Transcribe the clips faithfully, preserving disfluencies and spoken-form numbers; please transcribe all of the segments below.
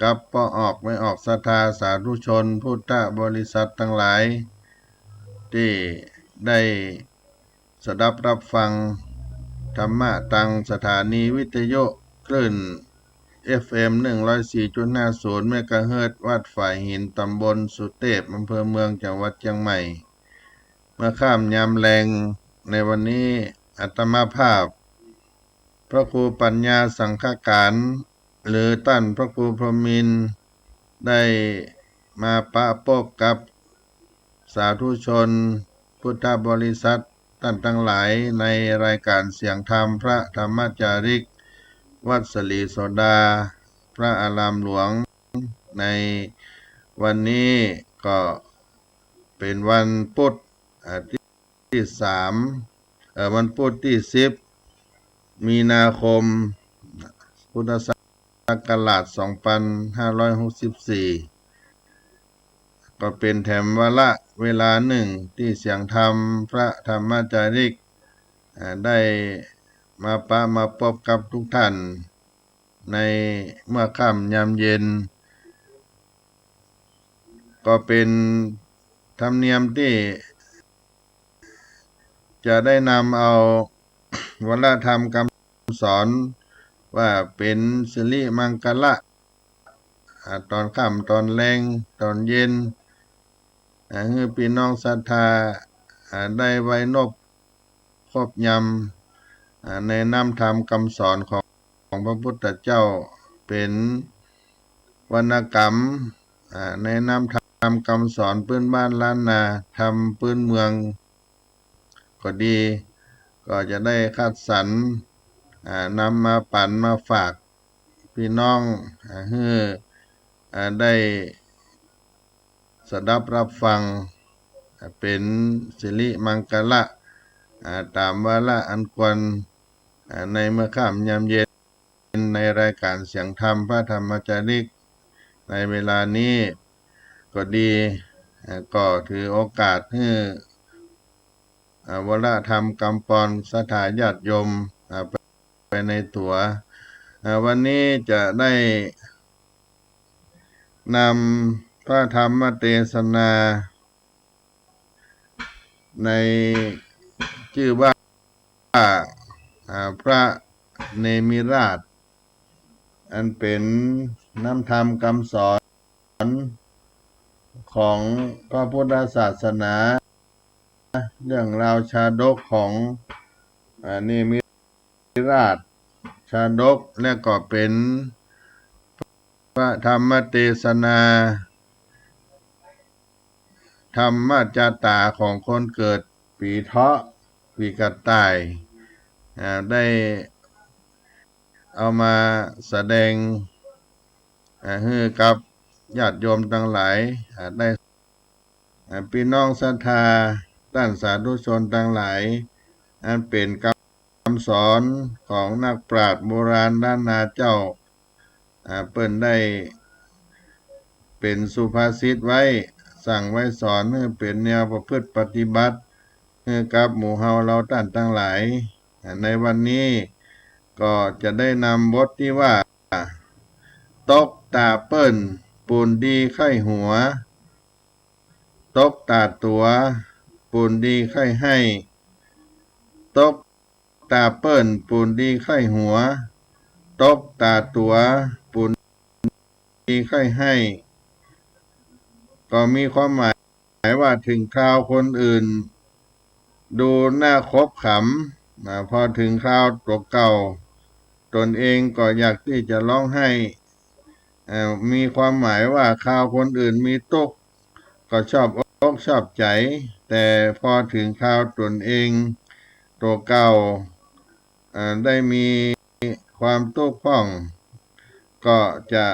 กับป้อออกแม่ออกศรัทธาสาธุชนพุทธบริษัทตังหลาย ตี้ได้สดับฮับฟังธรรมะตางสถานีวิทยุคลื่น เอฟเอ็ม หนึ่งร้อยสี่จุดห้าศูนย์ เมกะเฮิรตซ์ วัดฝายหิน ตำบลสุเตพ อำเภอเมือง จังหวัดเจียงใหม่ เมื่อค่ำยามแลงในวันนี้ อาตมาภาพ พระครูปัญญาสังฆการ หรือต้านพระครูพรหมินทร์ ได้มาปะปบกับสาธุชนพุทธบริษัทต้านตังหลาย ในรายก๋านเสียงธรรมพระธรรมจาริก วัดศรีโสดา พระอารามหลวง ในวันนี้ก็ เป๋นวันปุ๊ด อ่า ตี้ ตี้สาม เอ่อ วันปุ๊ดตี้สิบ มีนาคม พุทธศักราช สองปันห้าร้อยหกสิบสี่ ก็เป๋นแถมวาระเวลานึ่ง ตี้เสียงธรรมพระธรรมจาริก อ่า ได้มาปะมาปบกับทุกท่าน ในเมื่อค่ำยามเย็น ก็เป๋นธรรมเนียมตี้จะได้นำเอาวาระธรรมกำสอน ว่าเป๋นสิริมังคละ อ่า ต๋อนค่ำต๋อนแลงต๋อนเย็น อ่า หื้อปี้น้องศรัทธา อ่า ได้ไหว้นบ ครบยำ อ่า ในน้ำธรรมกำสอนของ ของพระพุทธเจ้า เป๋นวรรณกรรม อ่า ในน้ำธรรมกำสอนปื๊นบ้านล้านนา ธรรมปื๊นเมืองก็ดี ก็จะได้คัดสรร อ่า นำมาปั๋นมาฝาก ปี้น้อง อ่า หื้อ อ่า ได้สดับฮับฟัง อ่า เป๋นสิริมังคละ อ่า ต๋ามวาระอันควร อ่า ในเมื่อค่ำยามเย็น ในรายก๋านเสียงธรรมพระธรรมจาริก ในเวลานี้ก็ดี อ่า ก็ถือโอกาสหื้อ อ่า วาระธรรมกำปอนศรัทธาญาติโยม อ่า ไป ไปในตั๋ว อ่า วันนี้จะได้นำพระธรรมเตสนา ในจื้อว่า อ่า พระเนมิราศ อันเป๋นน้ำธรรมกำสอน ของพระพุทธศาสนา เรื่องราวชาดกของ อ่า เนมิราศชาดก และก็เป๋นพระธรรมเตสนา ธรรมจาต๋าของคนเกิดปี๋เถาะ ปี๋กระต่าย อ่า ได้เอามาแสดง อ่า หื้อกับญาติโยมตังหลาย อ่า ได้ อ่า ปี้น้องศรัทธา ต้านสาธุชนตังหลาย อันเป๋นกำสอนของนักปราชญ์โบราณล้านนาเจ้า อ่า เปิ้นได้เป๋นสุภาษิตไว้ สั่งไว้สอนหื้อเป๋นแนวประพฤติปฏิบัติ หื้อกับหมู่เฮาเฮาต้านตังหลาย อ่า ในวันนี้ก็จะได้นำบทตี้ว่า ตกต๋าเปิ้น ปูนดีใค่หัว ตกต๋าตั๋ว ปูนดีใค่ไห้ ตกต๋าเปิ้น ปูนดีใค่หัว ตกต๋าตั๋ว ปูนดีใค่ไห้ ก็มีความหมายว่าเถิงคราวคนอื่น ดูหน้าขบขำ อ่า พอเถิงคราวตั๋วเก่า ตนเองก็อยากตี้จะฮ้องไห้ เอ่อ มีความหมายว่าคราวคนอื่นมีตุ๊กข์ ก็ชอบอกชอบใจ๋ แต่พอเถิงคราวตนเองตั๋วเก่า เอ่อ ได้มีความตุ๊กข์พ่อง ก็จะ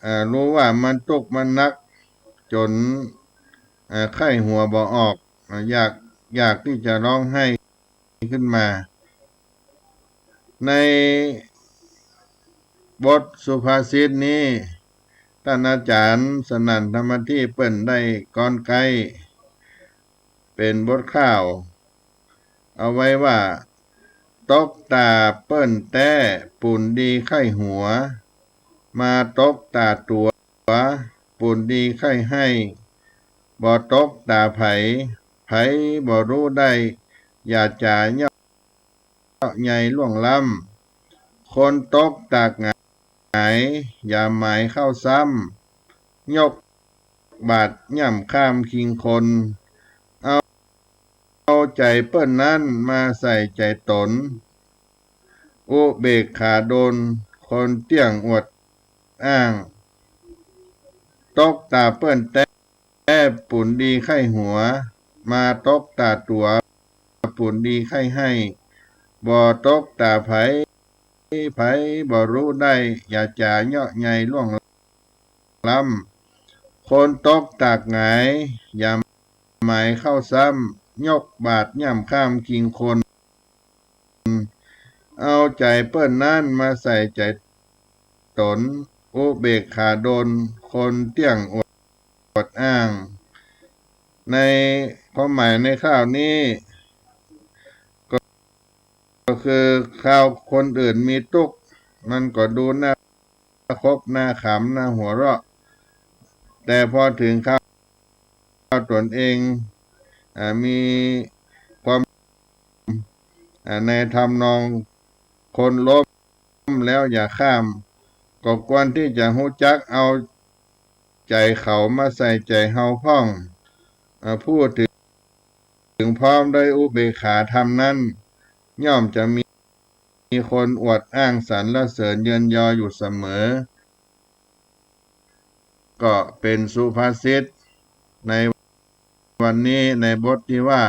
เอ่อ ฮู้ว่ามันตุ๊กข์มันหนัก จ๋น เอ่อ ใค่หัวบ่ออก เอ่อ อยาก อยากตี้จะฮ้องไห้ขึ้นมา ในบทสุภาษิตนี้ ต้านอาจ๋ารย์สนั่นธรรมทิเปิ้นได้กรอนไก๊ เป๋นบทคร่าว เอาไว้ว่า ตกต๋าเปิ้นแต๊ ปูนดีใค่หัว มาตกต๋าตั๋ว ปูนดีใค่ไห้ บ่ตกต๋าใผ ใผบ่ฮู้ได้ อย่าจ๋าเยาะใยล่วงล้ำ คนตกต๋าหงาย อย่าหมายเข้าซ้ำ ยกบาตรย่ำข้ามคิงคน เอา เอาใจ๋เปิ้นนั้นมาใส่ใจ๋ต๋น อุเบกขาดล คนเตี้ยงอวดอ้าง ตกต๋าเปิ้นแต๊ ปูนดีใค่หัว มาตกต๋าตั๋ว ปูนดีใค่ไห้ บ่ตกต๋าใผ ใผบ่ฮู้ได้ อย่าจ๋าเยาะใยล่วงล้ำ คนตกต๋าหงาย อย่าหมายเข้าซ้ำ ยกบาตรย่ำข้ามคิงคน เอาใจ๋เปิ้นนั้นมาใส่ใจ๋ต๋น อุเบกขาดล คนเตี้ยงอวดอ้าง ในความหมายในคราวนี้ ก็ ก็คือคราวคนอื่นมีตุ๊กข์ มันก็ดูน่าคบ น่าขำ น่าหัวเราะ แต่พอเถิงคราวตนเอง อ่า มีความ อ่า ในทำนองคนล้มแล้วอย่าข้าม ก็ควรตี้จะฮู้จักเอาใจ๋เขามาใส่ใจ๋เฮาพ่อง อ่า ผู้เถิง เถิงพร้อมด้วยอุเบกขาธรรมนั้น ย่อมจะมี มีคนอวดอ้างสรรเสริญเยินยออยู่เสมอ ก็เป๋นสุภาษิตในวันนี้ในบทตี้ว่า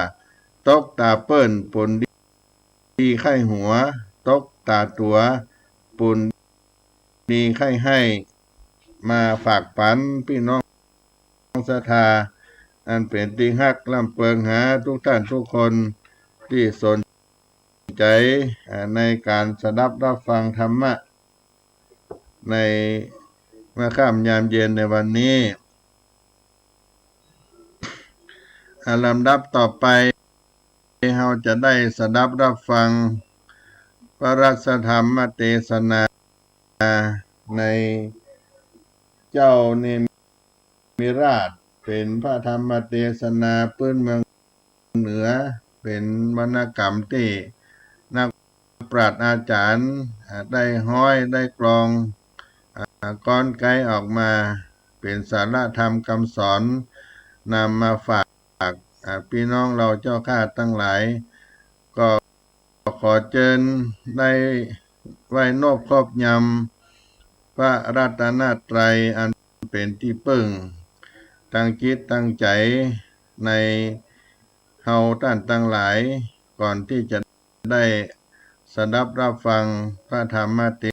ตกต๋าเปิ้นปูนดีใค่หัว ตกต๋าตั๋วปูนดีใค่ไห้ มาฝากปั๋นปี้น้องศรัทธา อันเป๋นตี้ฮักล้ำเปิงหาทุกท่านทุกคนตี้สนใจ๋ อ่า ในก๋านสดับฮับฟังธรรมะ ในเมื่อค่ำยามเย็นในวันนี้ อ่า ลำดับต่อไป เฮาจะได้สดับฮับฟังพระราชธรรมเตสนา ในเจ้าเนมิราช เป๋นพระธรรมเตสนาปื๊นเมืองเหนือ เป๋นวรรณกรรมตี้นักปราชญ์อาจ๋ารย์ อ่า ได้ฮ้อยได้กลอง อ่า ก๊อนไก๊ออกมา เป๋นสาระธรรมกำสอน นำมาฝาก อ่า ปี้น้องเฮาเจ้าข้าตังหลาย ก็ขอเจิญได้ไหว้นบครบยำพระรัตนตรัยอันเป๋นตี้เปิ้ง ตั้งจิตตั้งใจ๋ในเฮาต้านตังหลาย ก่อนตี้จะได้สดับฮับฟังพระธรรมเต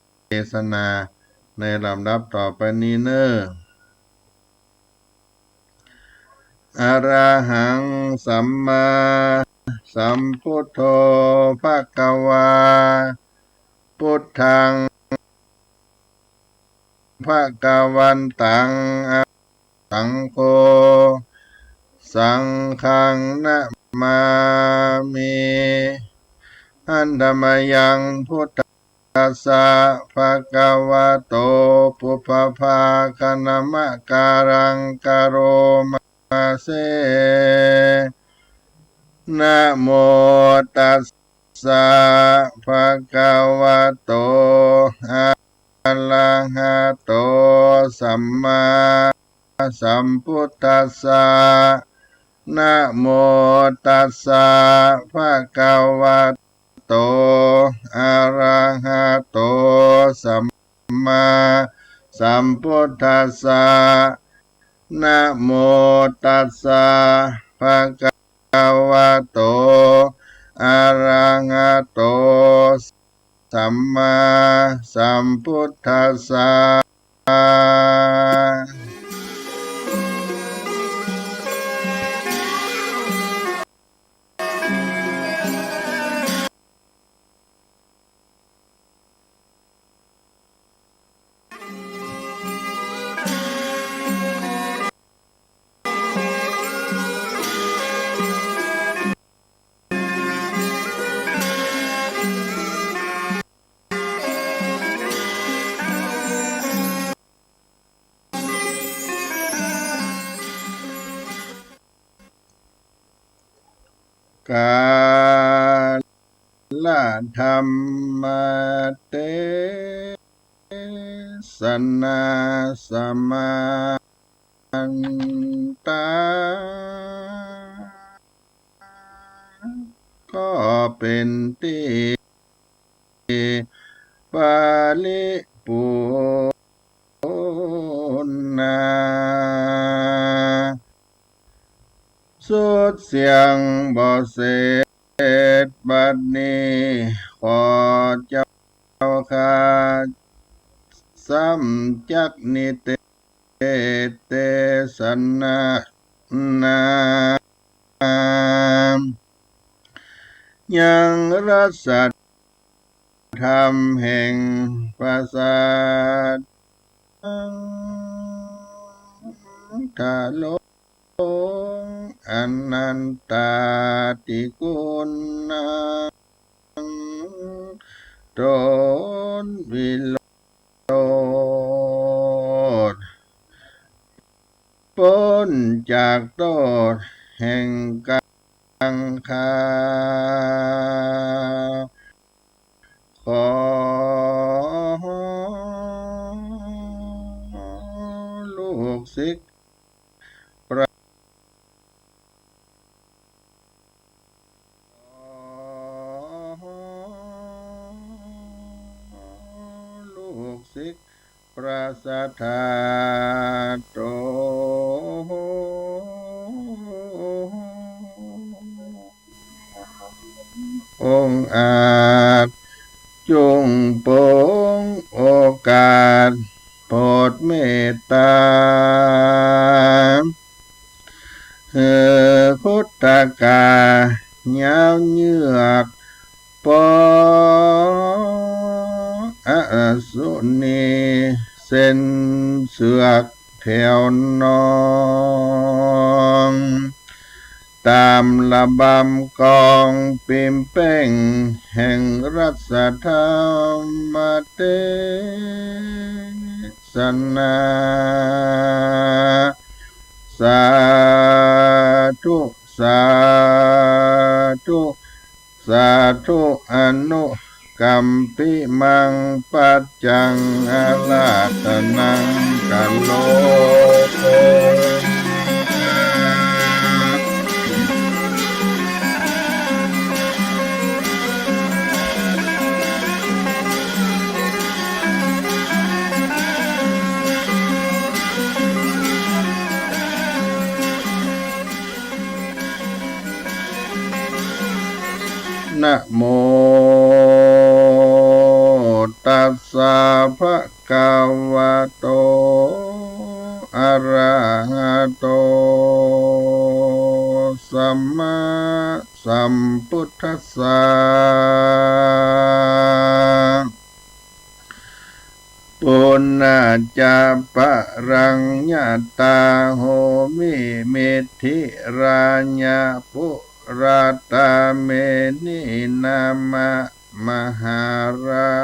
สนาในลำดับต่อไปนี้เน่อ อะระหังสัมมาสัมพุทโธ ภะคะวา พุทธัง ภะคะวันตัง อะ สังโฆ สังฆังนะมามิ หันทะมะยังพุทธัสสะ ภะคะวะโต ปุพพะภาคะนะมะกาลัง กะโรมะเส นะโมตัสสะ ภะคะวะโต อะระหะโต สัมมาสัมพุทธัสสะ นะโมตัสสะ ภะคะวะโต อะระหะโต สัมมาสัมพุทธัสสะ นะโมตัสสะ ภะคะวะโต อะระหะโต สัมมาสัมพุทธัสสะ าลธรรมเตสนาสมา อันตา ก็เป๋นตี้ปริปูรณา สุดเสี้ยงบ่เสร็จ บัดนี้ข้าเจ้าข้า ซ้ำจักนิเทศเตสนา ยังรัสธรรมแห่งพระสัทธา องค์อนันตาติคุณัง ตนวิโรธ ป๊นจากโต้ษแห่งกังขา ขอลูกศิษย์ประ ขอลูกศิษย์ประสัทธา ตน องค์อาจ จุ่งปงโอกาส โผดเมตต๋า หื้อพุทธกาหยาวเยือก ปออสุนี เส้นเสือกแถวนอง ต๋ามระบำกองปิมเป้ง แห่งรัสธรรมเตสนา สาธุ สาธุ สาธุ อนุกัมปิมัง ปัจจัง อาราธนัง กะโรมิ นะโม ตัสสะ ภะคะวะโต อะระหะโต สัมมาสัมพุทธัสสะ ปุณณัจจะ ปะรัง ยะตา โหมิ มิทธิราช ปุระตา เมหิ นามะ มหารา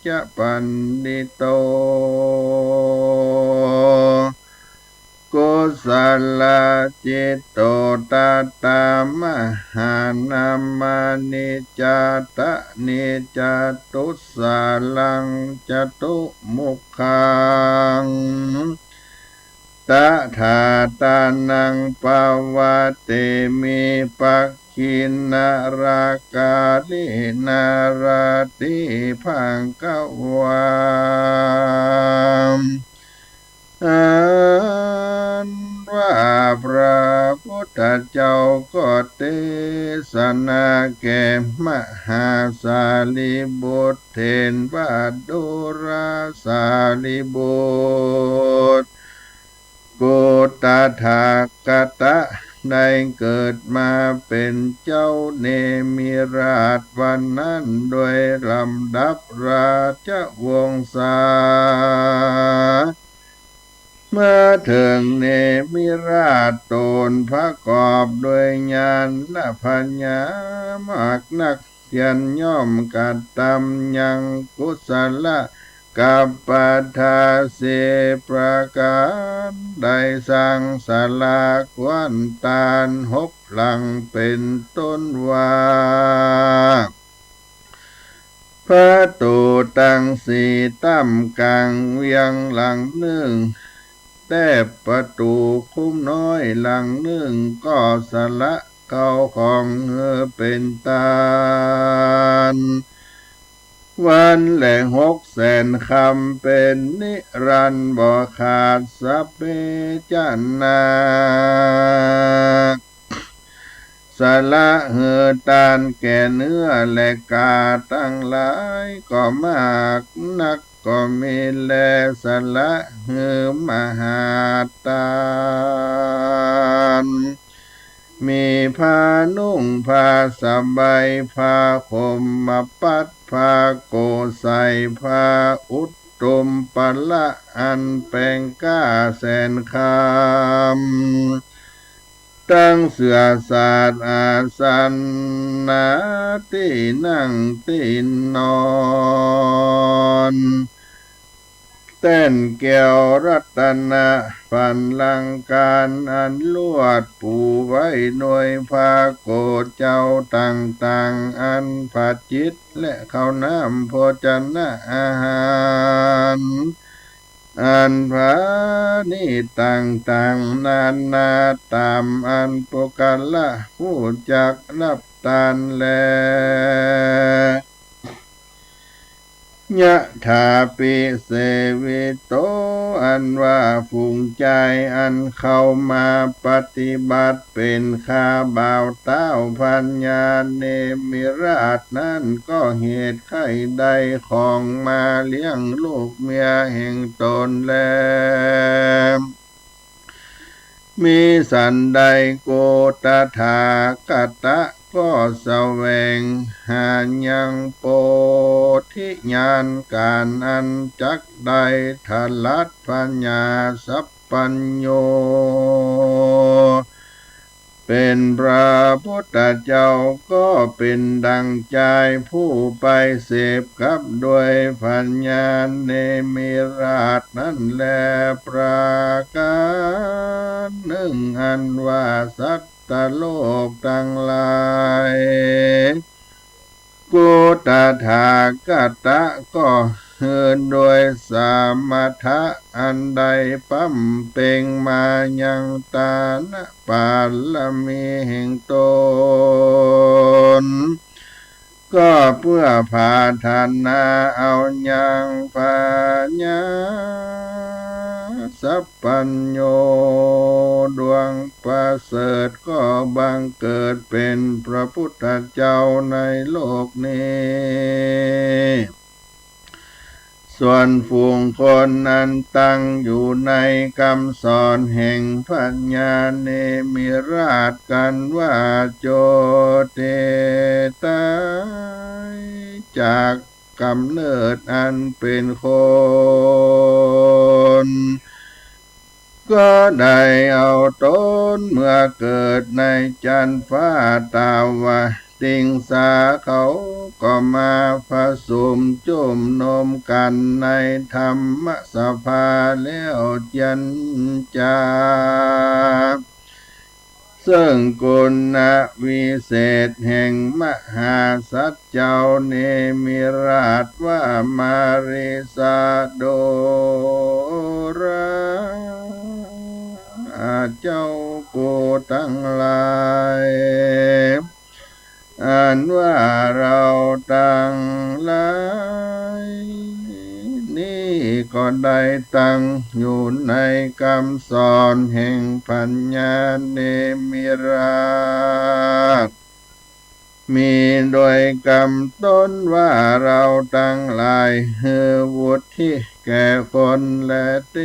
ช ปัณฑิโต กุสลจิตโต ตะตา มหานามา นิจจา ตะ นิจจา ตุสสาลัง จตุมุขัง ตถาตานัง ปะวะเตมิ ปักขิณา ราคาริณา ราติ ภะคะวา อันว่าพระพุทธเจ้าก็เตสนาแก่มหาสารีบุตรเถรว่า ดูราสารีบุตร กูตถาคตะได้เกิดมาเป๋นเจ้าเนมิราชวันนั้นโดยลำดับราชวงศา มาเถิงเนมิราชต๋นประกอบด้วยญาณปัญญามากนัก เพียรย่อมกระตำยังกุศล กับปัทถาสี่ประก๋าน ได้สังสละควันตานหกหลัง เป๋นต้นว่า ประตู๋ตังสี่ต้ำก๋างเวียงหลังนึ่ง แต๊บประตู๋คุ้มน้อยหลังนึ่ง ก็สละเข้าของหื้อเป๋นตาน วันละหกแสนคำ เป๋นนิรันดร์บ่ขาด สัพเพจะนา สละหื้อตานแก่เนื้อและก๋าตังหลายก็มากนักก็มีแล สละหื้อมหาตาน มีผ้านุ่งผ้าสบาย ผ้าขมมาปัด ผ้าโกศใส่ ผ้าอุตตุมปะละอันแป๋งก้าแสนคำ ตังเสื่อสาดอาสนะตี้นั่งตี้นอน แต้นแก้วรัตนะ ปัญลังการอันลวดปูไว้โดยผ้าโกศเจ้าต่างๆ อันผาจิตและข้าวน้ำโภชนะอาหาร อันผาณีตต่างๆ นานาต๋ามอันปุคคละฮู้จักฮับตานแล ยะถาปิเสวิโต อันว่าฝูงจายอันเข้ามาปฏิบัติเป๋นข้าบ่าวต้าวพญาเนมิราชนั้น ก็เหตุใค่ได้ของมาเลี้ยงลูกเมียแห่งตนแล มีสันใด กุตถาคตะก็แสวงหายังโพธิญาณก๋านอันจักได้ถลัดผญาสัพพัญญู เป๋นพระพุทธเจ้า ก็เป๋นดังจายผู้ไปเสพกับด้วยพญาเนมิราชนั้นแล ประก๋านนึ่ง อันว่าสัตว์โลกตังหลาย กุตถาคตะก็หื้อด้วยสมถะอันได้บำเพ็งมายังตานบารมีแห่งตน ก็เปื้อผาถนาเอายังพญาสัพพัญญูดวงประเสริฐ ก็บังเกิดเป๋นพระพุทธเจ้าในโลกนี้ ส่วนฝูงคนอันตั้งอยู่ในกำสอนแห่งพญาเนมิราช กั๋นว่าโจติ ต๋ายจากก๋ำเนิดอันเป๋นคน ก็ได้เอาตนเมื่อเกิดในจั๊นฟ้าตาวติงสา เขาก็มาผสมจุมนุมกั๋นในธรรมสภาแล้วจั๊นจา ซึ่งคุณวิเศษแห่งมหาสัตว์เจ้าเนมิราช ว่ามาริสาโดรา เจ้ากูตังหลาย อันว่าเราตังหลายนี้ก็ได้ตั้งอยู่ในกำสอนแห่งพญาเนมิราช มีโดยกำต้นว่าเราตังหลาย หื้อวุฒิแก่คนและเต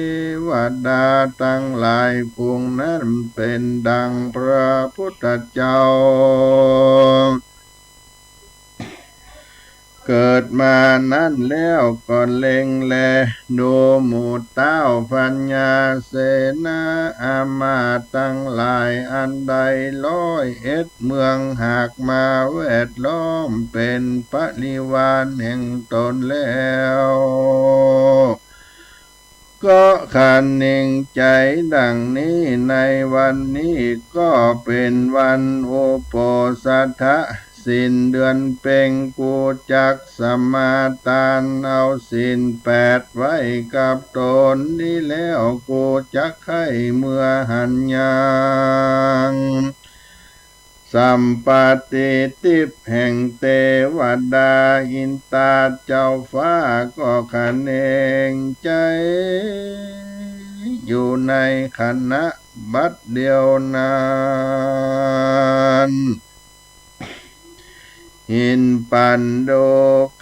วดาตังหลายฝูงนั้น เป๋นดังพระพุทธเจ้า เกิดมานั้นแล้วก็เล็งแลดูหมู่ต้าวพญาเสนาอามาตย์ตังหลาย อันได้ร้อยเอ็ดเมืองหากมาแวดล้อมเป๋นปริวารแห่งตนแล้ว ก็คนึงใจ๋ดังนี้ ในวันนี้ก็เป๋นวันอุโปสถะ สิ้นเดือนเพ็ญ กูจักสมาตานเอาศีลแปดไว้กับต๋น นี้แล้วกูจักใค่เมือหันยัง สัมปติทิพย์แห่งเตวดาอินตาเจ้าฟ้าก็ขะเนงใจ๋อยู่ในขณะบัดเดียวนั้น หินปันโด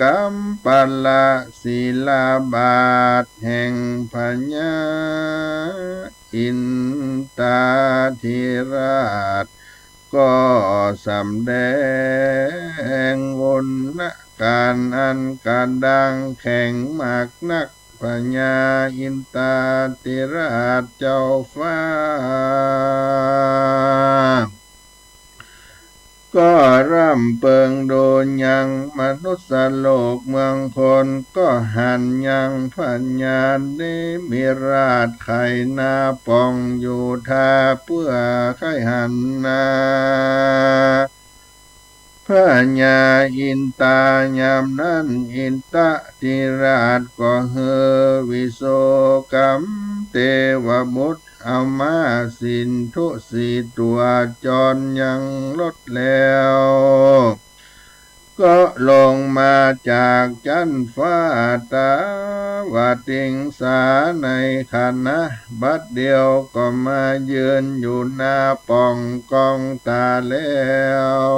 กัมปละศิลาบาทแห่งพญาอินตาธิราช ก็สำแดงอุณการอันกระด้างแข็งมากนัก พญาอินตาธิราชเจ้าฟ้า ก็ร่ำเปิงดูยังมนุษย์โลกเมืองคน ก็หันยังพญาเนมิราชไขนาป่องอยู่ท่าเปื้อใค่หันนา พญาอินตายามนั้น อินตาธิราชก็หื้อวิโสกัมเตวบุตร เอาม้าสินธุสี่ตั๋ว จรยังรถแล้ว ก็ลงมาจากจั๊นฟ้าตาวติงสา ในขณะบัดเดียวก็มายืนอยู่หน้าป่องกองตาแล้ว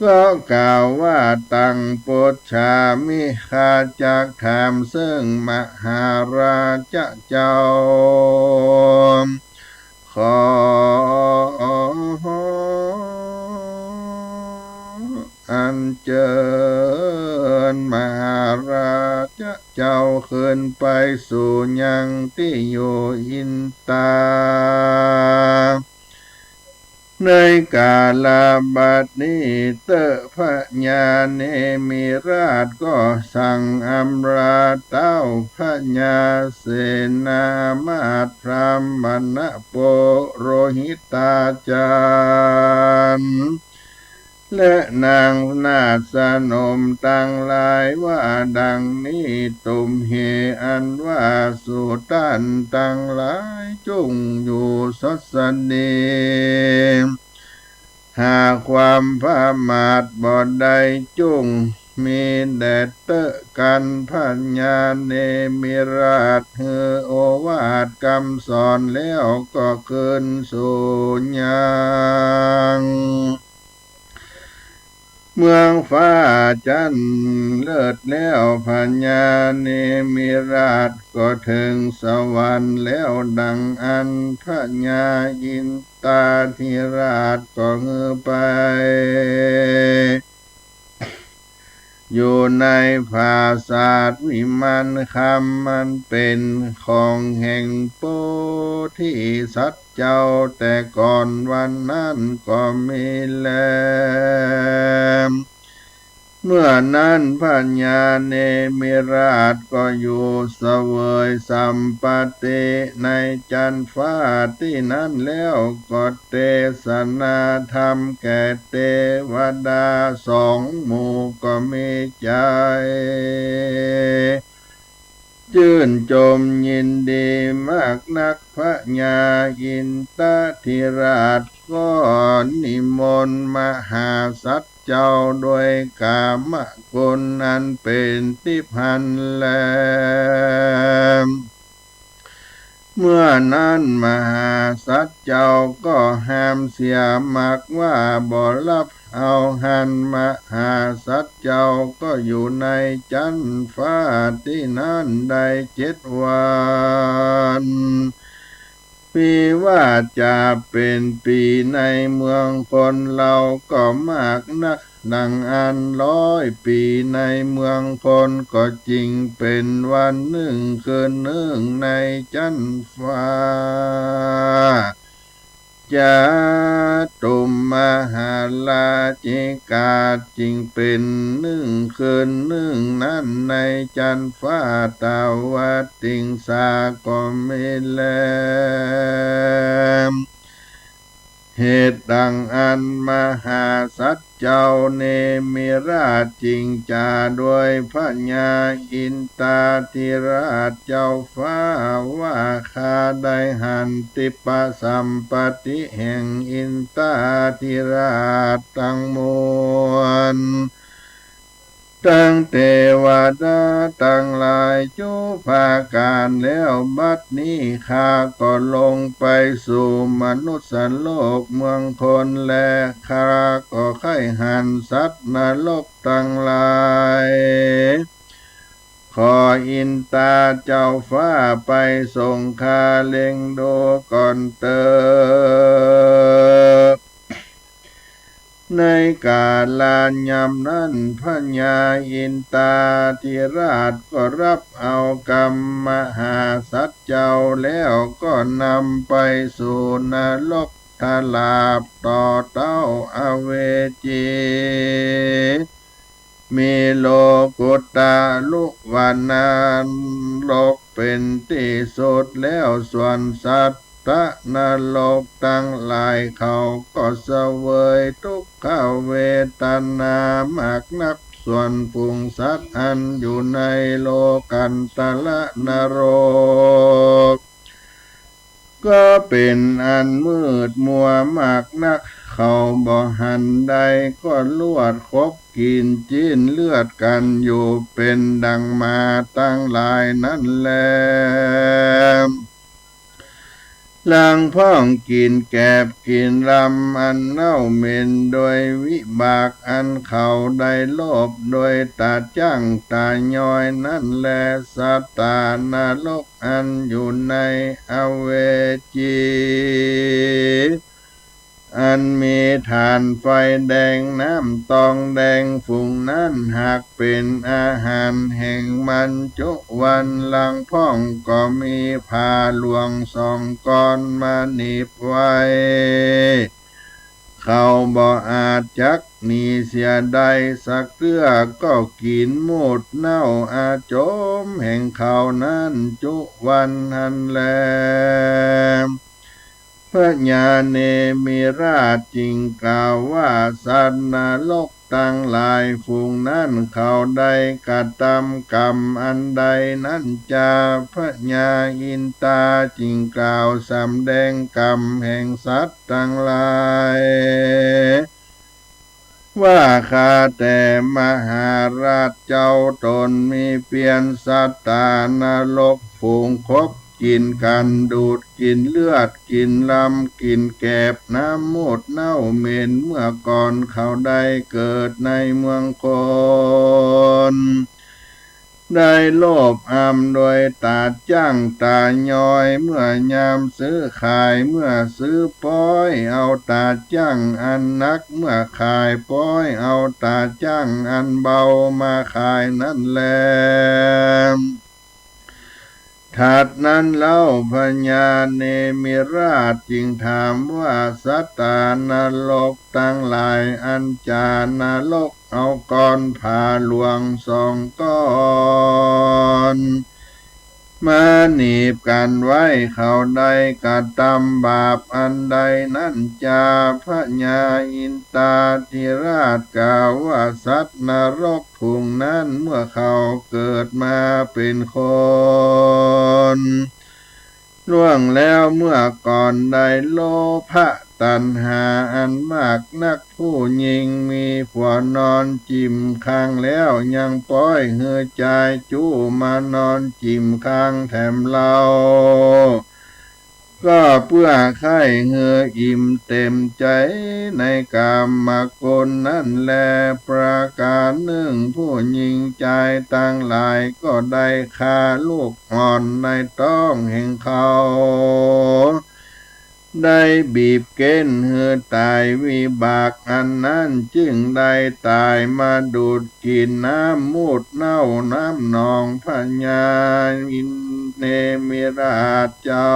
ก็กล่าวว่า ตังปรุชฌามิ ข้าจักถามเซิ่งมหาราชเจ้า ขออัญเจิญมหาราชเจ้าขึ้นไปสู่ยังตี้อยู่อินตา ในกาลบัดนี้เต๊อะ พญาเนมิราชก็สั่งอำลาเต้าพญาเสนามาตย์ พราหมณปุโรหิตาจารย์ และนางนาฏสนมตังหลายว่าดังนี้ ตุมเห อันว่าสูต้านตังหลาย จุ่งอยู่สดสดี หาความประมาทบ่ได้ จุ่งมีแด่เต๊อะกั๋น พญาเนมิราชหื้อโอวาทกำสอนแล้ว ก็คืนสู่ยัง เมืองฟ้าจั๊นเลิศแล้ว พญาเนมิราชก็เถิงสวรรค์แล้ว ดังอั้นพญาอินตาธิราชก็หื้อไป อยู่ในปราสาทวิมานคำ อันเป๋นของแห่งโพธิสัตว์เจ้า แต่ก่อนวันนั้นก็มีแล เมื่อนั้นพญาเนมิราชก็อยู่เสวยสัมปติในจั๊นฟ้าตี้นั้นแล้ว ก็เตสนาธรรมแก่เตวดาสองหมู่ ก็มีใจ๋ จื้นจมยินดีมากนัก พญาอินตาธิราชก็นิมนต์มหาสัตว์เจ้าด้วยกามคุณอันเป๋นทิพย์หั้นแล เมื่อนั้นมหาสัตว์เจ้าก็ห้ามเสียมากว่าบ่ฮับเอาหั้น มหาสัตว์เจ้าก็อยู่ในจั๊นฟ้าตี้นั้นได้เจ็ดวัน ปีว่าจะเป๋นปี๋ในเมืองคนเฮาก็มากนัก ดังอั้นร้อยปี๋ในเมืองคนก็จิ่งเป๋นวันนึ่งคืนนึ่งในจั๊นฟ้า จาตุมหราชิกา จึงเป๋นนึ่งคืนนึ่งนั้นในจั๊นฟ้าตาวติงสาก็มีแล เหตุดังอั้นมหาสัตว์เจ้าเนมิราชจึงจ๋าโดยพญาอินตาธิราชเจ้าฟ้าว่า ข้าได้หันทิพย์สัมปติแห่งอินตาธิราชตังมวล ตังเตวดาตังหลายจุ๊ประก๋านแล้ว บัดนี้ข้าก็ลงไปสู่มนุษย์โลกเมืองคนแล ข้าก็ใค่หันสัตว์นรกตังหลาย ขออินตาเจ้าฟ้าไปส่งข้าเล็งดูก่อนเต๊อะ ในก๋าลยามนั้นพญาอินตาธิราชก็ฮับเอากำมหาสัตว์เจ้าแล้วก็นำไปสู่นรกทราบต่อเต้าอเวจี มีโลกุตตรุวรรณนรกเป๋นตี้สุดแล้ว ส่วนสัตว์นรกตังหลายเขาก็เสวยทุกขเวทนามากนัก ส่วนฝูงสัตว์อันอยู่ในโลกัตตรนรก ก็เป๋นอันมืดมัวมากนัก เขาบ่หันได้ก็ลวดคบกิ๋นจิ๊นเลือดกั๋นอยู่เป๋นดังหมาตังหลายนั้นแล หลังพ่องกิ๋นแกบกิ๋นลำอันเน่าเหม็นโดยวิบากอันเขาได้โลภโดยต๋าจ้างต๋ายอยนั้นแล สัตว์นรกอันอยู่ในอเวจี อันมีถ่านไฟแดงน้ำตองแดง ฝูงนั้นหากเป๋นอาหารแห่งมันจุวัน หลังพ่องก็มีผ้าหลวงสองก้อนมาหนีบไว้ เขาบ่อาจจักหนีเสียได้สักเตื้อ ก็กิ๋นมูดเน่าอาจมแห่งเขานั้นจุวันหั้นแล พญาเนมิราชจึงกล่าวว่า สัตว์นรกตังหลายฝูงนั้นเขาได้กระตำกรรมอันใดนั้นจา พญาอินตาจึงกล่าวสำแดงกรรมแห่งสัตว์ตังหลาย ว่าข้าแต่มหาราชเจ้า ตนมีเปียรสัตว์นรกฝูงคบกิ๋นกั๋น ดูดกิ๋นเลือดกิ๋นลำกิ๋นแกบน้ำมูดเน่าเหม็น เมื่อก่อนเขาได้เกิดในเมืองคน ได้โลภอำโดยต๋าจ้างต๋ายอย เมื่อยามซื้อขาย เมื่อซื้อป๊อยเอาต๋าจ้างอันหนัก เมื่อขายป๊อยเอาต๋าจ้างอันเบามาขายนั้นแล ถัดนั้นเล่าพญาเนมิราชจึงถามว่า สัตว์นรกตังหลายอันจ่านรก เอาก้อนผ้าหลวงสองก้อนมาหนีบกั๋นไว้ เขาได้กระตำบาปอันใดนั้นจา พญาอินตาธิราชกล่าวว่า สัตว์นรกฝูงนั้นเมื่อเขาเกิดมาเป๋นคนล่วงแล้วเมื่อก่อนได้โลภะตัณหาอันมากนัก ผู้ญิงมีผัวนอนจิ่มข้างแล้ว ยังป๊อยหื้อจายจู้มานอนจิ่มข้างแถมเล่า ก็เปื้อใค่หื้ออิ่มเต๋มใจ๋ในก๋ามกุลนั้นแล ประก๋านนึ่ง ผู้ญิงจายตังหลายก็ได้ฆ่าลูกอ่อนในต๊องแห่งเขา ได้บีบเก๊นหื้อต๋าย วิบากอันนั้นจึงได้ต๋ายมาดูดกิ๋นน้ำมูดเน่าน้ำหนองพญาเนมิราชเจ้า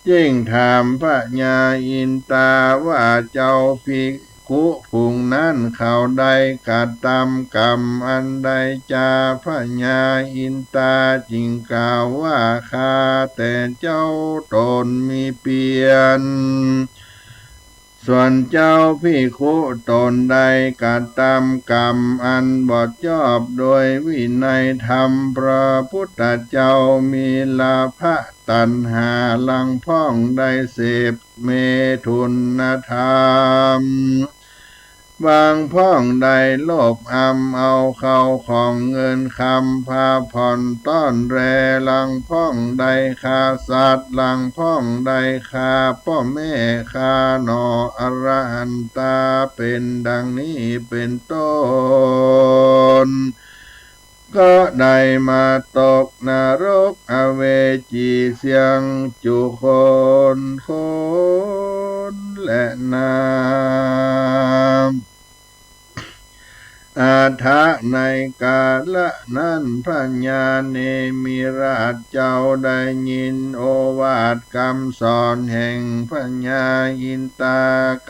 จึ่งถามพญาอินตาว่า เจ้าภิกขุผู้นั้นเขาได้กระตำกรรมอันใดจา พญาอินตาจึ่งกล่าวว่า ข้าแต่เจ้าตนมิเปียร ส่วนเจ้าภิกขุตนได้กระตำกรรมอันบ่ชอบโดยวินัยธรรม พระพุทธเจ้ามีราคะตัณหาลางพ่องได้เสพเมถุนธรรม บางพ่องได้โลภอำเอาเข้าของเงินคำ พาผ่อนต้อนแล ลางพ่องได้ฆ่าสัตว์ ลางพ่องได้ฆ่าป้อแม่ ฆ่าหน่ออรหันตาเป็นดังนี้เป็นต้น ก็ได้มาตกนรกอเวจีเสี้ยงจุคนคนแลนา อัฏฐะ ในกาละนั้น พญาเนมิราชเจ้าได้ยินโอวาทกำสอนแห่งพญาอินตา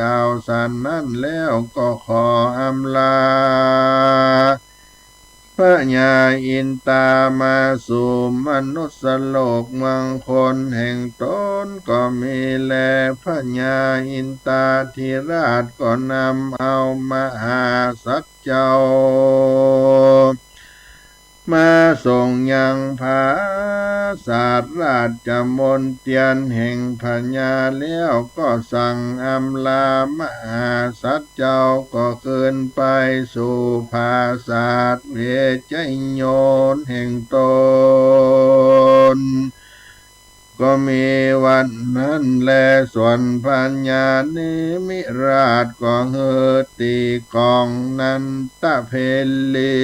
กล่าวสันนั้นแล้วก็ขออำลา พญาอินตามาสู่มนุสสโลกเมืองคนแห่งตนก็มีแล พญาอินตาธิราชก็นำเอามหาสัตว์เจ้า มาส่งยังผาสาทราชมณเฑียรแห่งพญาแล้วก็สั่งอำลามหาสัตว์เจ้าก็คืนไปสู่ผาสาทเวชยัยยนแห่งตน ก็มีวันนั้นแล ส่วนพญาเนมิราชก็หื้อตี๋กองนันทเภรี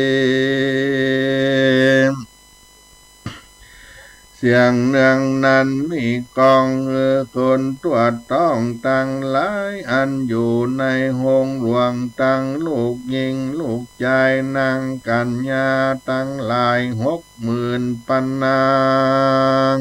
เสี้ยงเนืองนั้นมีกองหื้อคนทั่วต้องตังหลายอันอยู่ในโฮงหลวงตังลูกญิงลูกจายนางกัณญาตังหลายหกหมื่นปะนาง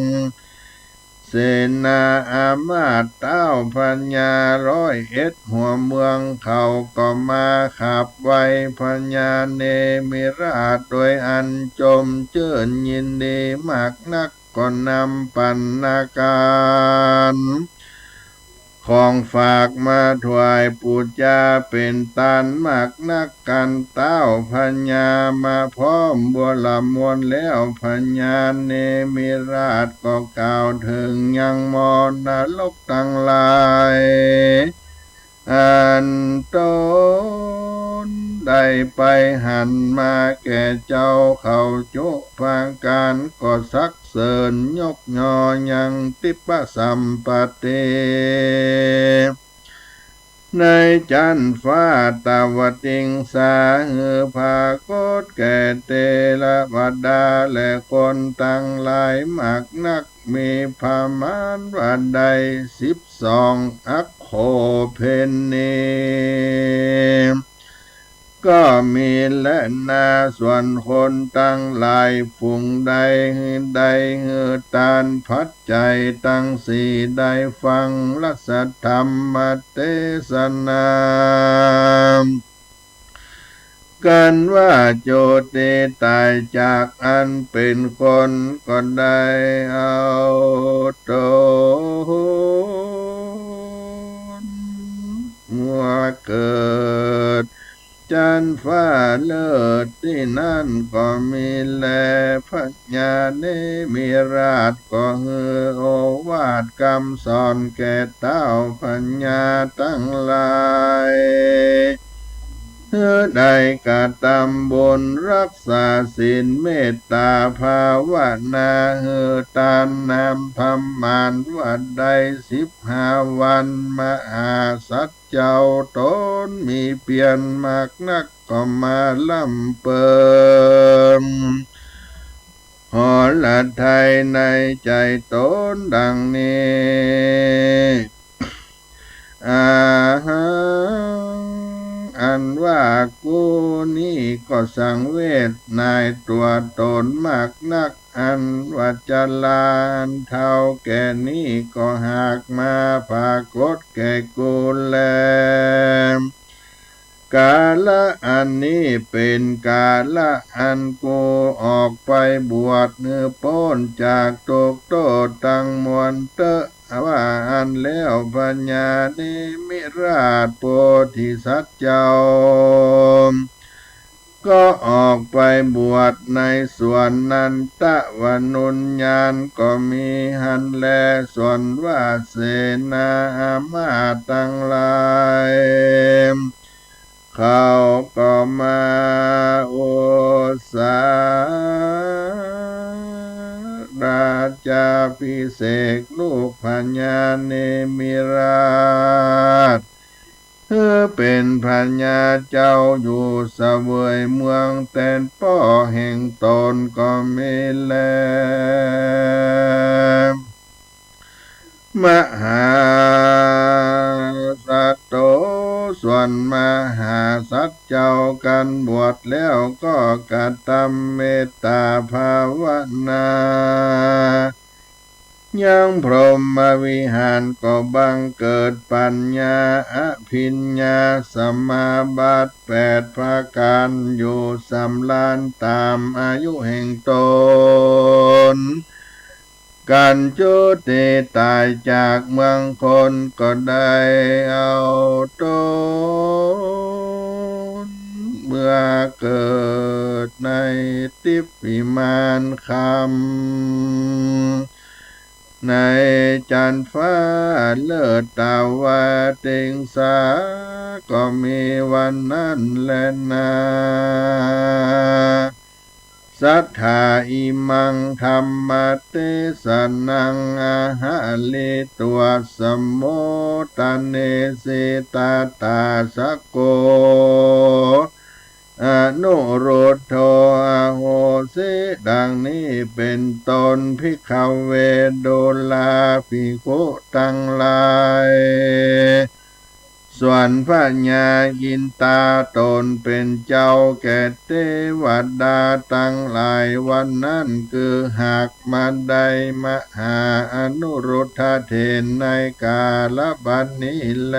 เสนาอามาตย์เต๊าพญาร้อยเอ็ดหัวเมืองเขาก็มาขับไวพญาเนมิราชโดยอันจมจื้นยินดีมากนัก ก็นำปัณณาหารของฝากมาถวายปู๋จาเป๋นตานมากนัก กั๋นเต๊าพญามาพร้อมบัวละมวลแล้ว พญาเนมิราชก็กล่าวเถิงยังมรดกตังหลาย อันตนได้ไปหันมาแก่เจ้าเขาจุประก๋าน ก็สรรเสริญยกยอยังทิพพสัมปติ ในจั๊นฟ้าตวติงสา หื้อผากฏแก่เตระวดาและคนตังหลายมากนัก มีประมาณว่าได้สิบสองอัคโขเภณี ก็มีแลนา ส่วนคนตังหลายฝูงใดหื้อได้หื้อตานปัจจัยตังสี่ ได้ฟังรัสธรรมเตสนา กั๋นว่าจุติต๋ายจากอันเป๋นคน ก็ได้เอาตนมาเกิดจั๊นฟ้าเลิศตี้นั้นก็มีแล พญาเนมิราชก็หื้อโอวาทกำสอนแก่เต๊าพญาตังหลาย หื้อได้กระตำบุญรักษาศีลเมตตาภาวนา หื้อตานนำประมาณว่าได้สิบห้าวัน มหาสัตว์เจ้าตนมีเปียรมากนัก ก็มาล่ำเปิมหรทัยในใจ๋ตนดังนี้ อาหัง อันว่ากูนี้ก็สังเวชในตั๋วตนมากนัก อันว่าจราอันเฒ่าแก่นี้ก็หากมาผากฏแก่กูแล กาละอันนี้เป๋นกาละอันกูออกไปบวชหื้อป๊นจากตุ๊กข์โต้ษตังมวลเต๊อะ ว่าอั้นแล้วพญาเนมิราชโพธิสัตว์เจ้า ก็ออกไปบวชในสวนนันทวนุญญาณก็มีหั้นแล ส่วนว่าเสนาอามาตย์ตังหลาย เขาก็มาอุสสาราชาภิเษกลูกพญาเนมิราช หื้อเป๋นพญาเจ้าอยู่เสวยเมืองแตนป้อแห่งต๋นก็มีแล มหาสัตโต ส่วนมหาสัตว์เจ้ากั๋นบวชแล้วก็กระตำเมตตาภาวนา ยังพรหมวิหารก็บังเกิดปัญญาอภิญญาสมาบัติแปดประก๋านอยู่สำราญต๋ามอายุแห่งต๋น กั๋นจุติต๋ายจากเมืองคนก็ได้เอาต๋นเมือเกิดในทิพย์วิมานคำ ในจันทร์ฟ้าเลิศตาวาติงสา ก็มีวันนั้นแลนา สัทธา อิมัง ธัมมเตสะนัง อะหะริตวัสสะโมทะเนสิ ทัตถาสะโก อนุรุทโธ อโหสิ ดังนี้เป๋นต้น ภิกขเว ดูราภิกขุตังหลาย ส่วนพญาอินทาต๋นเป๋นเจ้าแก่เตวดาตังหลาย วันนั้นคือหากมาได้มหาอนุรุทธะเถรในกาละบัดนี้แล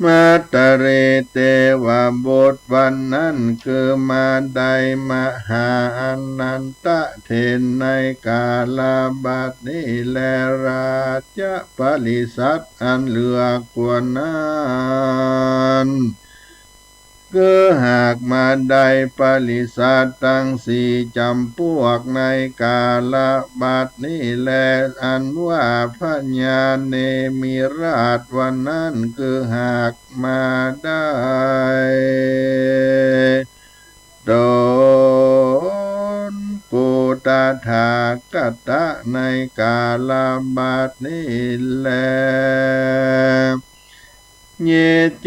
มัตตรีเตวบุตร วันนั้นคือมาได้มหาอนันทะเถรในกาละบัดนี้แล ราชปริษัทอันเหลือกว่านั้น คือหากมาได้ปริษัทตังสี่จ๋ำปวกในกาละบัดนี้แล อันว่าพญาเนมิราช วันนั้นคือหากมาได้ต๋นกุตถาคตะในกาละบัดนี้แล เย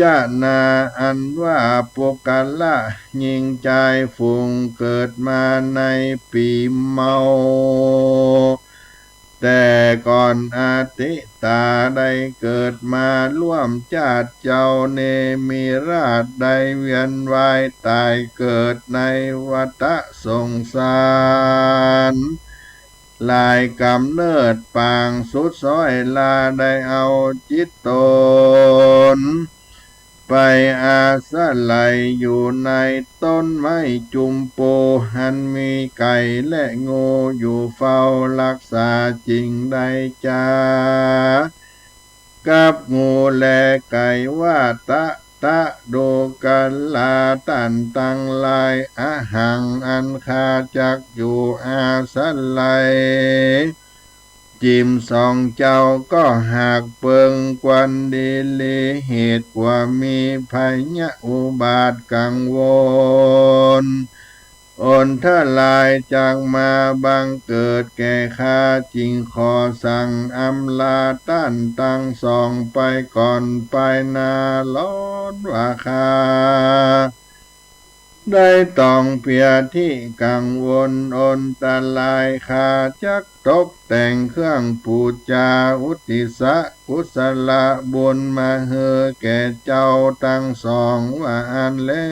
จะนา อันว่าปุคคละญิงจายฝูงเกิดมาในปี๋เมา แต่ก่อนอติตาได้เกิดมาร่วมจาติเจ้าเนมิราชได้เวียนว่ายต๋ายเกิดในวัฏสงสาร หลายก๋ำเนิด ปางสุดซ้อยลาได้เอาจิตต๋น ไปอาศัยอยู่ในต้นไม้จุมปู อันมีไก่และงูอยู่เฝ้ารักษา จึงได้จ๋ากับงูและไก่ว่า ตะตะ ดูกราต้านตังหลาย อะหัง อันข้าจักอยู่อาศัย จิ๋มสองเจ้าก็หากเปิงควรดีหลี เหตุกว่ามีภัยอุบาทกังวล อนทรายจักมาบังเกิดแก่ข้า จึงขอสั่งอำลาต้านตังสองไปก่อน ไปนาร้อนว่าข้า ได้ต้องเปียธิกังวลอนตราย ข้าจักตกแต่งเครื่องปู๋จาอุตติสสะกุศลบุญมาหื้อแก่เจ้าตังสอง ว่าอั้นแล้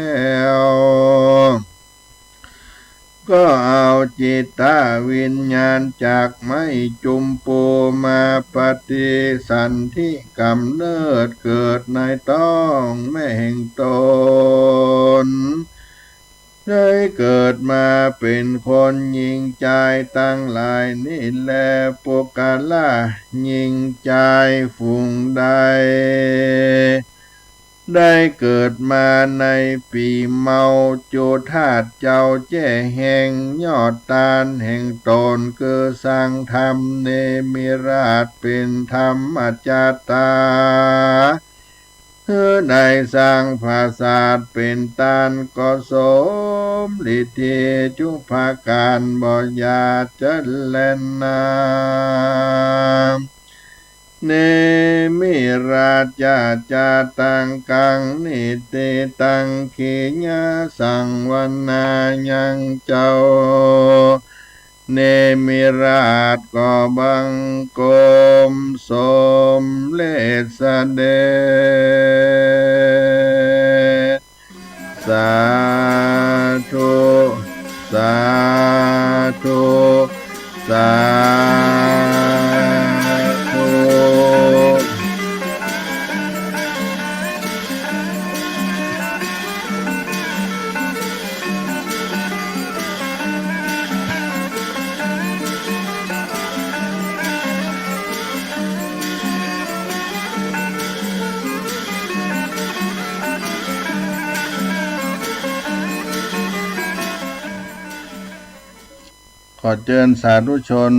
ว ก็เอาจิตวิญญาณจากไม้จุมปูมาปฏิสันธิกำเนิดเกิดในต๊องแม่แห่งตน ได้เกิดมาเป๋นคนญิงจายตังหลายนี้แล ปุคคละญิงจายฝูงใด ได้เกิดมาในปี๋เมา จุฑาตเจ้าแจ้แห่ง ยอดตานแห่งต๋นคือสร้างธรรมเนมิราศเป๋นธรรมจัตตา คือได้สร้างผาสาทเป๋นตานก็สมฤทธิจุประก๋านบ่อย่าเจริญนา เนมิราชจาจัตตังกัง นิฏฐิตัง ขีณาสังวานา ยังเจ้า เนมิราชก็บังคมสมเร็จเสด็จ สาธุ สาธุ สาธุ ขอเจิญสาธุชน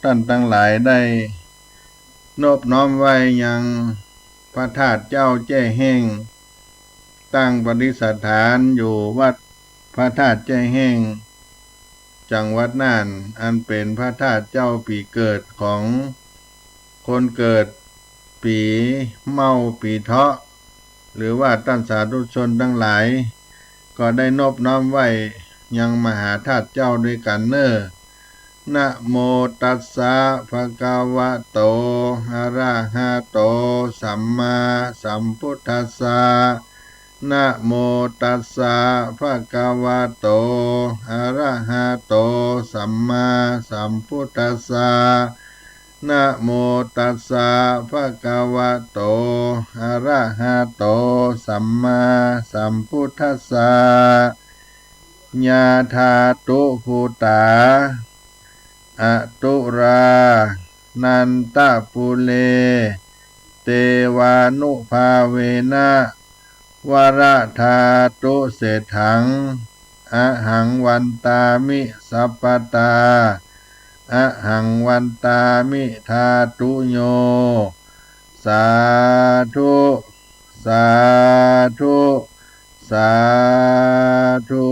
ต้านตังหลายได้นบน้อมไหว้ยังพระธาตุเจ้าแจ้แห้ง ตั้งประดิษฐานอยู่วัดพระธาตุแจ้แห้ง จังหวัดน่าน อันเป๋นพระธาตุเจ้าปี๋เกิดของคนเกิดปี๋เมาปี๋เถาะ หรือว่าต้านสาธุชนตังหลาย ก็ได้นบน้อมไหว้ยังมหาธาตุเจ้าด้วยกั๋นเน่อ นะโมตัสสะ ภะคะวะโต อะระหะโต สัมมาสัมพุทธัสสะ นะโมตัสสะ ภะคะวะโต อะระหะโต สัมมาสัมพุทธัสสะ นะโมตัสสะ ภะคะวะโต อะระหะโต สัมมาสัมพุทธัสสะ ยะถา ตุ ภูตา อตุรา นันตะปุเร เตวานุภาเวนะ วะระธาตุ เศรษฐัง อะหัง วันตามิ สัพพะตา อะหัง วันตามิ ธาตุโย สาธุ สาธุ สาธุ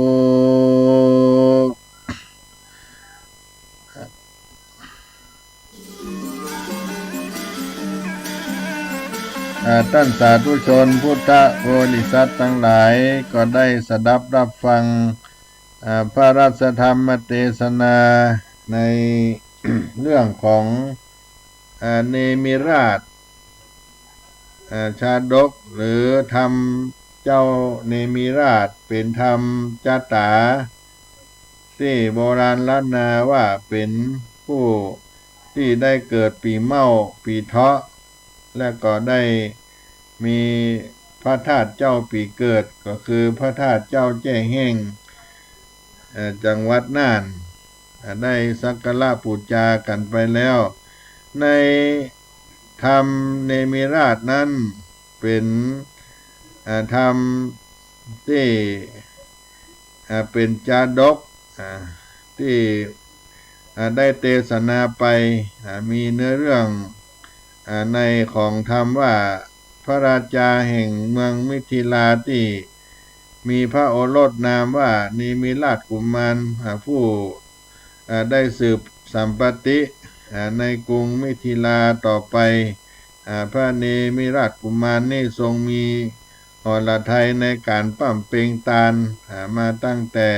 อ่า ต้านสาธุชนพุทธบริษัทตังหลาย ก็ได้สดับฮับฟัง อ่า พระราชธรรมเตสนา ในเรื่องของ อ่า เนมิราช อ่า ชาดก หรือธรรมเจ้าเนมิราช เป๋นธรรมจาต๋า ตี้โบราณล้านนาว่าเป๋นผู้ตี้ได้เกิดปี๋เมาปี๋เถาะ และก็ได้มีพระธาตุเจ้าปี๋เกิด ก็คือพระธาตุเจ้าแจ้แห้ง เอ่อ จังหวัดน่าน อ่า ได้สักการะปู๋จากั๋นไปแล้ว ในธรรมเนมิราชนั้นเป๋น อ่า ธรรมตี้ อ่า เป๋นจาดก อ่า ตี้ อ่า ได้เตสนาไป อ่า มีเนื้อเรื่อง อ่า ในของธรรมว่า พระราชาแห่งเมืองมิถิลาตี้มีพระโอรสนามว่าเนมิราชกุมาร อ่า ผู้ อ่า ได้สืบสัมปัตติ อ่า ในกรุงมิถิลาต่อไป อ่า พระเนมิราชกุมารนี้ทรงมีหฤทัยในก๋านบำเพ็ญตาน อ่า มาตั้งแต่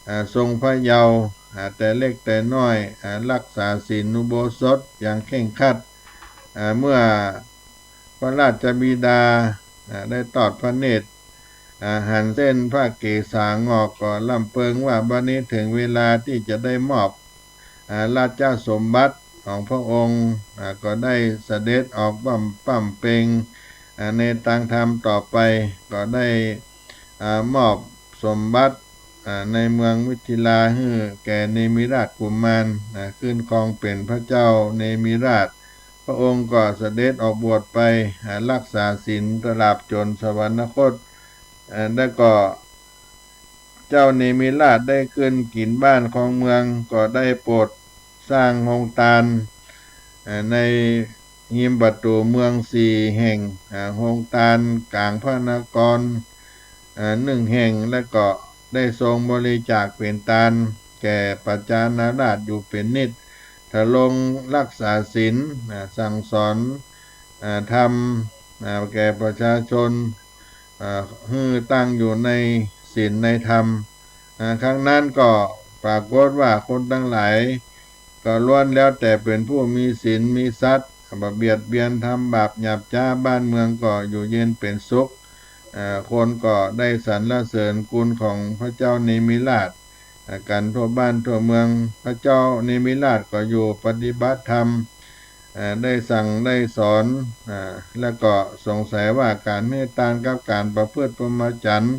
อ่า ทรงพระเยาว์ อ่า แต่เล็กแต่น้อย อ่า รักษาศีลอุโบสถอย่างเคร่งครัด อ่า เมื่อพระราชบิดา อ่า ได้ทอดพระเนตร อ่า หันเส้นพระเกศาหงอก ก็ลำเปิงว่าบัดนี้เถิงเวลาตี้จะได้มอบ อ่า ราชสมบัติของพระองค์ อ่า ก็ได้เสด็จออกบำ บำเพ็ญ อ่า ในตางธรรมต่อไป ก็ได้ อ่า มอบสมบัติ อ่า ในเมืองมิถิลาหื้อแก่เนมิราชกุมาร อ่า ขึ้นครองเป๋นพระเจ้าเนมิราช พระองค์ก็เสด็จออกบวชไป อ่า รักษาศีลตราบจ๋นสวรรคต อ่า แล้วก็ เจ้าเนมิราชได้ขึ้นกิ๋นบ้านครองเมือง ก็ได้โปรดสร้างโฮงตาน เอ่อ ในฮิมประตู๋เมืองสี่แห่ง เอ่อ โฮงตานก๋างพระนคร เอ่อ นึ่งแห่ง และก็ได้ทรงบริจาคเป๋นตานแก่ประชานาราษฎร์อยู่เป๋นนิตย์ ทรงรักษาศีล เอ่อ สั่งสอน เอ่อ ธรรม เอ่อ แก่ประชาชน เอ่อ หื้อตั้งอยู่ในศีลในธรรม อ่า ครั้งนั้นก็ปรากฏว่าคนตังหลายก็ล้วนแล้วแต่เป๋นผู้มีศีลมีสัตย์ บ่เบียดเบียนทำบาปหยาบจ๊า บ้านเมืองก็อยู่เย็นเป๋นสุข อ่า คนก็ได้สรรเสริญคุณของพระเจ้าเนมิราช อ่า กั๋นทั่วบ้านทั่วเมือง พระเจ้าเนมิราชก็อยู่ปฏิบัติธรรม อ่า ได้สั่งได้สอน อ่า แล้วก็สงสัยว่าก๋านหื้อตานกับก๋านประพฤติพรหมจรรย์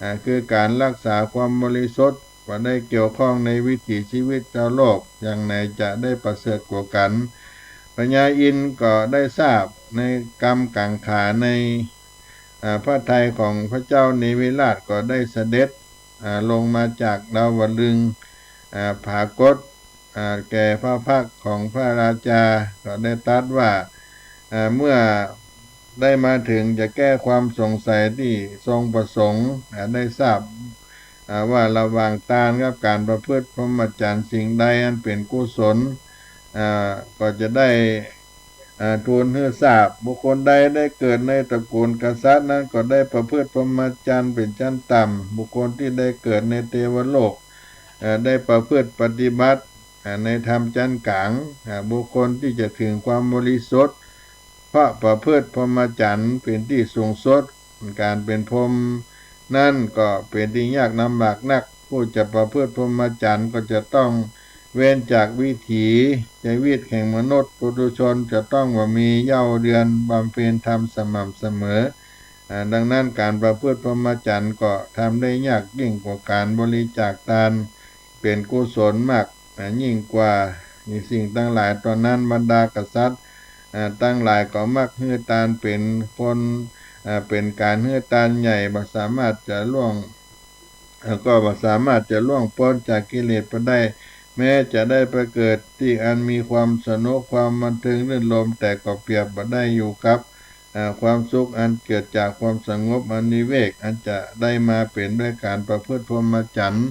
อ่า คือก๋านรักษาความบริสุทธิ์ บ่ได้เกี่ยวข้องในวิถีชีวิตชาวโลก อย่างไหนจะได้ประเสริฐกว่ากั๋น พญาอินทร์ก็ได้ทราบในกำกังขาใน อ่า พระทัยของพระเจ้าเนมิราชก็ได้เสด็จ อ่า ลงมาจากดาวดึงส์ อ่า ผากต อ่า แก่พระพักตร์ของพระราชา ก็ได้ตรัสว่า อ่า เมื่อได้มาเถิงจะแก้ความสงสัยตี้ทรงประสงค์ อ่า ได้ทราบ อ่า ว่าระหว่างตานกับก๋านประพฤติพรหมจรรย์สิ่งใดอันเป๋นกุศล อ่า ก็จะได้ อ่า ทูลหื้อทราบ บุคคลใดได้เกิดในตระกูลกษัตริย์นั้นก็ได้ประพฤติพรหมจรรย์เป๋นชั้นต่ำ บุคคลตี้ได้เกิดในเทวโลก เอ่อ ได้ประพฤติปฏิบัติ อ่า ในธรรมชั้นก๋าง อ่า บุคคลตี้จะเถิงความบริสุทธิ์ เพราะประพฤติพรหมจรรย์เป๋นตี้สูงสุด ก๋านเป๋นพรหมนั้นก็เป๋นตี้ยากลำบากนัก ผู้จะประพฤติพรหมจรรย์ก็จะต้องเว้นจากวิถีชีวิตแห่งมนุษย์ปุถุชน จะต้องบ่มีเย้าเดือน บำเพ็ญธรรมสม่ำเสมอ อ่า ดังนั้นก๋านประพฤติพรหมจรรย์ก็ทำได้ยากยิ่งกว่าก๋านบริจาคตาน เป๋นกุศลมาก อ่า ยิ่งกว่าสิ่งตังหลาย ตอนนั้นบรรดากษัตริย์ อ่า ตังหลายก็มักหื้อตานเป๋นคน อ่า เป๋นก๋านหื้อตานใหญ่ บ่สามารถจะล่วง อ่า ก็บ่สามารถจะล่วงป๊นจากกิเลสไปได้ แม้จะได้ไปเกิดตี้อันมีความสนุก ความบันเทิงรื่นรมย์ แต่ก็เปรียบบ่ได้อยู่กับ อ่า ความสุขอันเกิดจากความสงบอันวิเวก อันจะได้มาเป๋นด้วยก๋านประพฤติพรหมจรรย์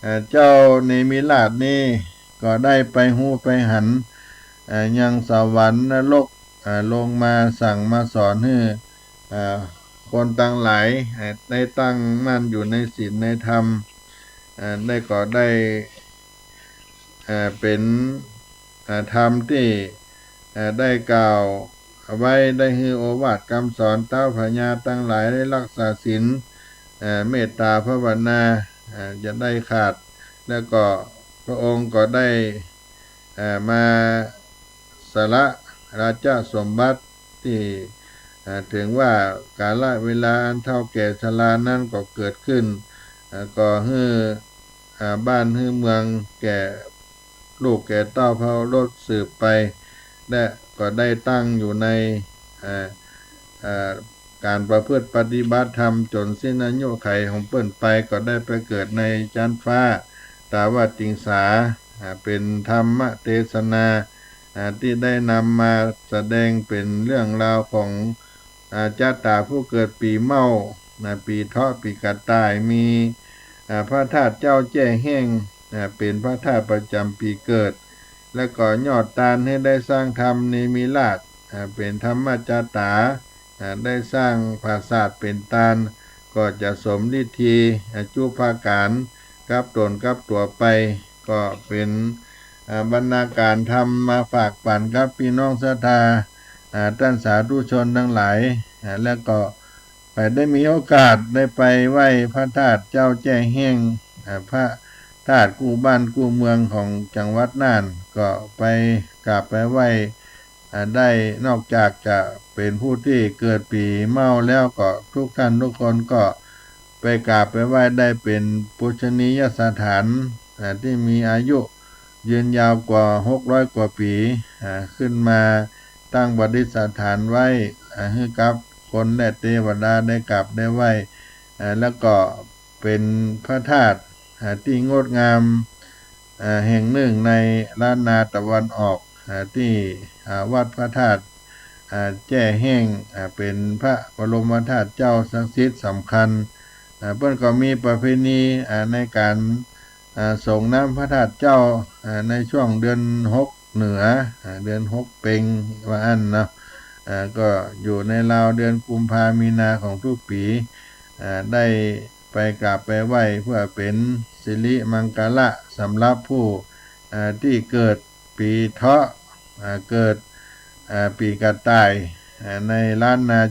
อ่า เจ้าเนมิราชนี้ก็ได้ไปฮู้ไปหัน อ่า ยังสวรรค์นรก อ่า ลงมาสั่งมาสอนหื้อ อ่า คนตังหลาย อ่า ได้ตั้งมั่นอยู่ในศีลในธรรม อ่า ได้ก็ได้ อ่า เป๋น อ่า ธรรมตี้ อ่า ได้กล่าวเอาไว้ ได้หื้อโอวาทกำสอน เต๊าพญาตังหลายได้รักษาศีล อ่า เมตตาภาวนา อ่า จะได้ขาด แล้วก็พระองค์ก็ได้ อ่า มาสละราชสมบัติตี้ อ่า เถิงว่ากาลเวลาอันเฒ่าแก่ชรานั้นก็เกิดขึ้น อ่า ก่อหื้อ อ่า บ้านหื้อเมืองแก่ลูกแก่เต้าเผ่าโลดสืบไป และก็ได้ตั้งอยู่ใน อ่า อ่า ก๋านประพฤติปฏิบัติธรรมจ๋นสิ้นอายุขัยของเปิ้นไป ก็ได้ไปเกิดในชั้นฟ้า ตาวติงสา อ่า เป๋นธรรมเตสนา อ่า ตี้ได้นำมาแสดงเป๋นเรื่องราวของ อ่า ชะตาผู้เกิดปีเม้า นะ ปีเถาะ ปีกระต่าย มี อ่า พระธาตุเจ้าแจ้แห้ง อ่า เป๋นพระธาตุประจ๋ำปีเกิด แล้วก็ยอดตานหื้อได้สร้างถ้ำเนมิราช อ่า เป๋นธรรมชะตา อ่า ได้สร้างปราสาทเป๋นตาน ก็จะสมฤทธี อ่า จุ๊ปาก๋านกับต๋นกับตั๋วไป ก็เป๋น อ่า บรรณาก๋านธรรมมาฝากปั๋นกับปี้น้องศรัทธา อ่า ต้านสาธุชนตังหลาย อ่า แล้วก็ ไปได้มีโอกาสได้ไปไหว้พระธาตุเจ้าแจ้แห้ง อ่า พระธาตุกู้บ้านกู้เมืองของจังหวัดน่าน ก็ไปกราบไปไหว้ อ่า ได้ นอกจากจะเป๋นผู้ตี้เกิดปีเม้าแล้วก็ทุกท่านทุกคนก็ไปกราบไปไหว้ได้เป๋นปูชนียสถาน อ่า ตี้มีอายุยืนยาวกว่าหกร้อยกว่าปี๋ อ่า ขึ้นมาตั้งประดิษฐานไว้ อ่า หื้อกับคนและเตวดาได้กราบได้ไหว้ อ่า แล้วก็เป๋นพระธาตุ อ่า ตี้งดงาม อ่า แห่งนึ่งในล้านนาตะวันออก อ่า ตี้ อ่า วัดพระธาตุ อ่า แจ้แห้ง อ่า เป๋นพระบรมธาตุเจ้าศักดิ์สิทธิ์สำคัญ อ่า เปิ้นก็มีประเพณี อ่า ในก๋าน อ่า สรงน้ำพระธาตุเจ้า อ่า ในช่วงเดือนหกเหนือ อ่า เดือนหกเป็งว่าอั้นเนาะ อ่า ก็อยู่ในราวเดือนกุมภามีนาของทุกปี๋ อ่า ได้ไปกราบไปไหว้เพื่อเป๋นสิริมังคละสำหรับผู้ อ่า ตี้เกิดปีเถาะ อ่า เกิด อ่า ปีกระต่าย อ่า ในล้านนา